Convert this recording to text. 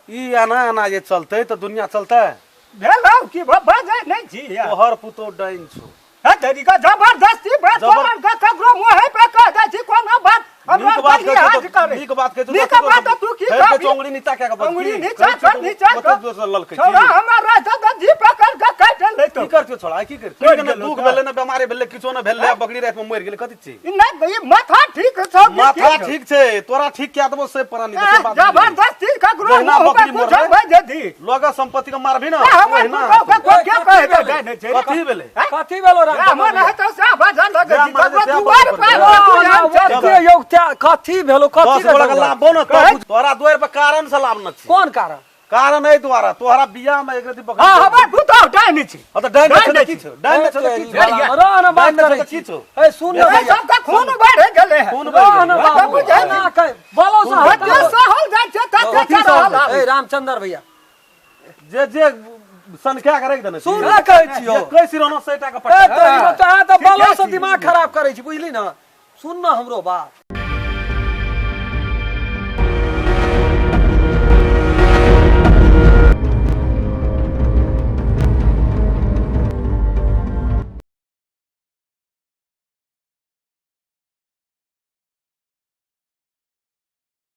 ई एना एना जे चलतै तऽ दुनिया चलतै। भेलौ की बजै नहि छी यार। तोहर पुतोह डाइन छौ। हे तरीका जबरदस्ती बात तोहर के ककरो मुँहे पे कह दै छी कोनो बात हमरा नीक बात कहिए कहै हाथ छौ करे। नीक बात कहै छौ नीक तऽ बात तू की फेर के कहबी? उंगली नीचा कए के बजती। उंगली नीचा कहै छौ कर, नीचा कते कर। जोर से ललकै छी। छौड़ा हमरा रहता तऽ जी पकड़ के काटि लेतौ। की करतियौ छोड़ा की करतियौ? मरि ने गेलौ दुख तऽ। भेलै ने बेमारी भेलै किछो ने भेलै बकरी राति में मरि गेलै कथी छी? ई नहि ई माथा ठीक छौ कि माथा की छौ? ठीक छै तोरा ठीक कए देबो से परा नहीं से बात जबरदस्ती ककरो जहिना मुँह पे बकरी कुछो मरलै। बाजि दी। लोग संपत्ति के मारबी ना ए, हमर ओहिना पुतहु के कोइ के कहै छै जानै छै? कथी भेलै? कथी भेलो राम हमर रहतौ सएह बाजऽ लगै जा छी। मरे ककरो सएह दुआर बाजऽ पर पड़ै। तू आयल छै। ओते यौ कथी भेलो कथी 10 गोड़ा के लाभ न कहै- तोरा दुआर पर कारण से लाभ न छी। कोन कारण? कारण एहि द्वारा तोहरा बियाह में एक रति बकरी हाँ, हमर पुतहु डाइन छै। हाँ, तऽ डाइन डाइन छै तऽ छै। की छौ? डाइन छै तऽ की छौ? रह न बात डाइन छै करै तऽ छी। की छौ? ए सुन न ए, भैया सबके खून बढ़ि गेलै हँ। खून रह बढ़ि न गेलै। बाबू, बुझै एना कह बोलो से खून हटा। जते सहल जाइ छै तते कथी सहल चढ़ल जाइ आबै। ए रामचंद्र भैया जे जे सनखा के राखि देने छी। सुन न कहै छियौ। जे कै सिरोना सै टा के ए पट्टा। तोरी तो अहाँ तऽ ठीके बलो से छी। दिमाग खराब करै छी बुझली न। सुन न हमरो बात।